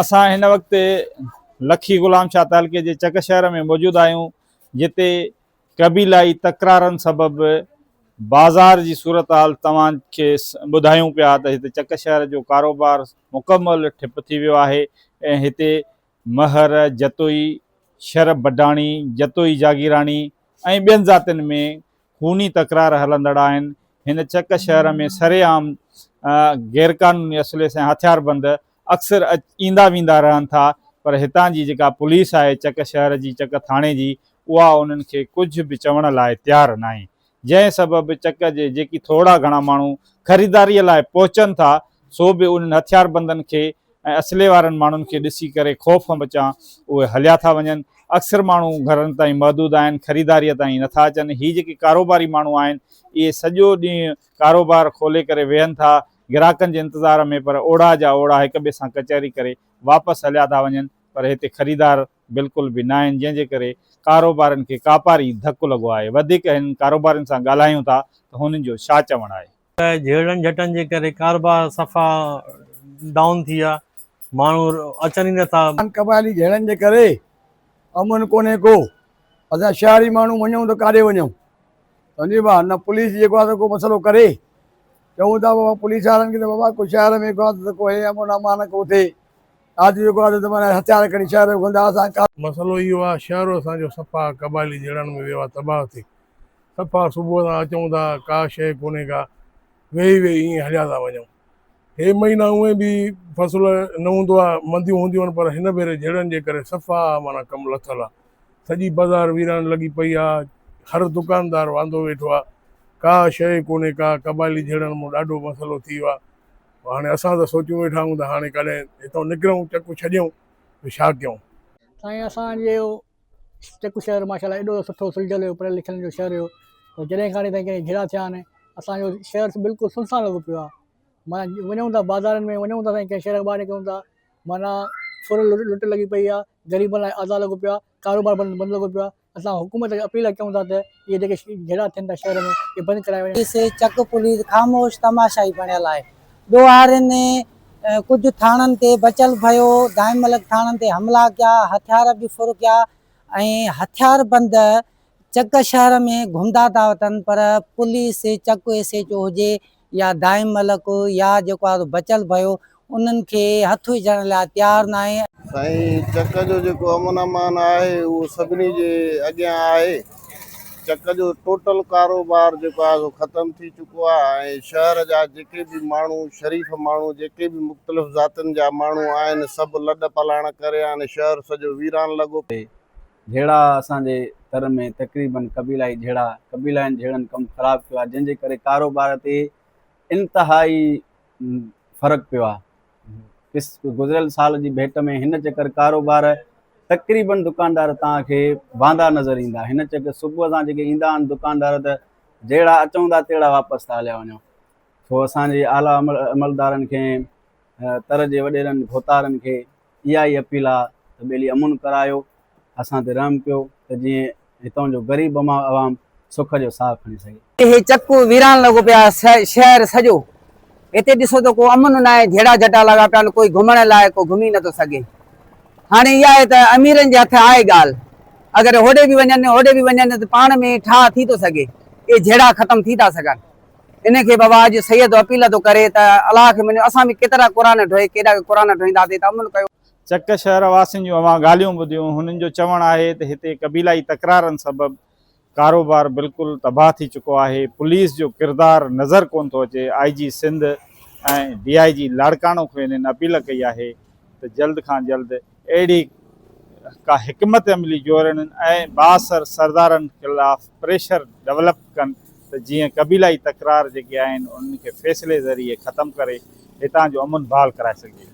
اسان هن وقت لکي غلام شاهه تعلقي جي چڪ شهر ۾ موجود آهيون جتي قبيلائي تڪرارن سبب بازار جي صورتحال توهان کي ٻڌايون پيا ته هتي چڪ شهر جو ڪاروبار مڪمل ٺپ ٿي ويو آهي ۽ هتي مهر، جتوئي، شر بڊاڻي، جتوئي جاگيراڻي ۽ ٻين ذاتين ۾ خوني تڪرار هلندڙ آهن، هن چڪ شهر ۾ سرعام غيرقانوني اسلحي سان هٿياربند اڪثر ايندا ويندا رهن ٿا پر هتان جي جيڪا پوليس آهي چڪ شهر جي چڪ ٿاڻي جي اها انهن کي ڪجهه به چوڻ لاء تيار ناهي جنهن سبب چڪ جي جيڪي ٿورڙا گهڻا ماڻهو خريداري لاء پهچن ٿا سو به انهن هٿياربندن کي ۽ اسلحي وارن ماڻهن کي ڏسي ڪري خوف وچان اهي هليا ٿا وڃن. اڪثر ماڻهو گهرن تائين محدود آهن، خريداريء تائين نٿا اچن. هي جيڪي ڪاروباري ماڻهو آهن، اهي سڄو ڏينهن ڪاروبار کولي ڪري ويهن ٿا، گراهڪن جي انتظار ۾ پر اوڙاهه جا اوڙاهه هڪ ٻئي سان ڪچهري ڪري واپس هليا ٿا وڃن، پر هتي خريدار بلڪل به ناهن، جنهن جي ڪري ڪاروبارين کي ڪاپاري ڌڪ لڳو آهي. وڌيڪ هنن ڪاروبارين سان ڳالهايون ٿا ته هنن جو ڇا چوڻ آهي. جهيڙن جهٽن جي ڪري ڪاروبار صفا ڊائون ٿي ويا ماڻهو اچن ئي نٿا. قبائلي جهيڙن جي ڪري امن ڪونهي ڪو اسان شهري ماڻهو وڃون ته ڪاڏي وڃون سمجهي ڀا نه پوليس جيڪو آهي ڪو مسئلو ڪري چئون ٿا بابا پوليس وارن کي ته بابا ڪو شهر ۾ ڪو ته ڪو هي امن امان ڪو ٿئي رات جو جيڪو آهي ته معنيٰ هٿيار کڻي شهر ۾ گهندا اسان ڪا مسئلو اهو آهي شهر اسان جو صفا قبائلي جهيڙن ۾ ويو آهي تباهه ٿي صفا صبح سان اچون ٿا ڪا شيء ڪونهي ڪا ويهي ويهي ائين هليا ٿا وڃون. هي مهينا اونئين به فصل نه هوندو آ منديون هونديون آهن پر هن ڀيري جهيڙن جي ڪري صفا معنيٰ ڪم لٿل آ. سڄي بازار ويران لڳي پئي آ هر دڪاندار واندو ويٺو آ ڪا شيء ڪونهي ڪا قبائلي جهيڙن مون ڏاڍو مسئلو ٿي ويو آ هاڻي اسان ته سوچيون ويٺا آهيون ته هاڻي ڪڏهن هتان نڪرون چڪ ڇڏيون ته ڇا ڪيون. سائين اسان جي چڪ شهر ماشاء الله ايڏو سٺو سلجهيل هيو پڙهيل لکيلن جو شهر هيو پر جڏهن کان هتي ڪي جهيڙا ٿيا آهن اسان جو شهر بلڪل سنسان لڳو پيو آهي معنيٰ وڃون ٿا بازارن ۾ وڃون ٿا سائين ڪنهن شهر کان ٻاهر نڪرون ٿا معنيٰ ڦر لٽ لڳي پئي آهي غريبن لاء آزار لڳو پيو آهي ڪاروبار بند بند لڳو پيو آهي اسان حڪومت کي اپيل ڪيون ٿا ته اهي جيڪي جهيڙا ٿين ٿا شهر ۾ اهي بند ڪرايا وڃن. سي چڪ پوليس خاموش تماشائي بڻيل آهي ڏوهارين ڪجهه ٿاڻن تي بچل ڀيو، دائم ملڪ ٿاڻن تي حملا ڪيا، هٿيار به ڦر ڪيا ۽ هٿياربند چڪ شهر ۾ گهمندا ٿا وتن پر پوليس چڪ ايس ايڇ او هجي يا دائم ملڪ يا جيڪو آهي سو بچل ڀيو انهن کي هٿ وجهڻ لاء تيار ناهي. سائين چڪ جو جيڪو امن امان آهي اهو سڀني جي اڳيان آهي. چڪ جو ٽوٽل ڪاروبار جيڪو آهي سو ختم ٿي چڪو آهي ۽ شهر جا جيڪي به ماڻهو شريف ماڻهو جيڪي به مختلف ذاتين جا ماڻهو آهن سڀ لڏ پلاڻ ڪري آهن شهر سڄو ويران لڳو جهيڙا اسان جي تر ۾ تقريبن قبيلائي جهيڙا قبيلائين جهيڙن ڪم خراب ڪيو آهي جنهن جي ڪري ڪاروبار تي انتهائي فرق پيو آهي گذريل سال جي ڀيٽ ۾ هن چڪر ڪاروبار تقريبن دڪاندار توهان کي واندا نظر ايندا هن چڪر صبح سان جيڪي ايندا آهن دڪاندار ته جهڙا اچون ٿا تهڙا واپس ٿا هليا وڃون سو اسان جي اعليٰ عملدارن کي تر جي وڏيرن ڀوتارن کي اها ئي اپيل آ ته ٻيلي امن ڪرايو، اسان تي رحم ڪيو ته جيئن هتان جو غريب عوام سک جو ساهه کڻي سگهي. هي چڪ ويران لڳو پيو آهي شهر سڄو هتي ڏسو ته ڪو امن ناهي جهيڙا جهٽا لڳا پيا آهن ڪوئي گهمڻ لاء ڪو گهمي نٿو سگهي هاڻي اها آهي ته اميرن جي هٿ آهي ڳالهه اگر هوڏي به وڃن هوڏي به وڃن ته پاڻ ۾ ٺاهه ٿي ٿو سگهي اهي جهيڙا ختم ٿي ٿا سگهن. ان کي بابا اڄ سيد اپيل ٿو ڪري ته الله کي مڃو اسان به ڪيترا قرآن ڍوئي ڪيڏا قرآن ڍوئينداسين ته امن ڪيو. چڪ شهر واسين جون اوهان ڳالهيون ٻڌيون، هنن جو چوڻ آهي ته هتي قبيلائي تڪرارن سبب ڪاروبار بلڪل تباهه ٿي چڪو آهي، پوليس جو ڪردار نظر ڪونه ٿو اچي، آء جي سنڌ ۽ ڊي I جي لاڙڪاڻو کي هنن اپيل ڪئي آهي ته جلد کان جلد اهڙي ڪا حڪمت عملي جوڙين ۽ بااثر سردارن خلاف پريشر ڊولپ ڪن ته جيئن قبيلائي تڪرار جيڪي آهن انهن کي فيصلي ذريعي ختم ڪري هتان جو امن بحال ڪرائي سگهجي.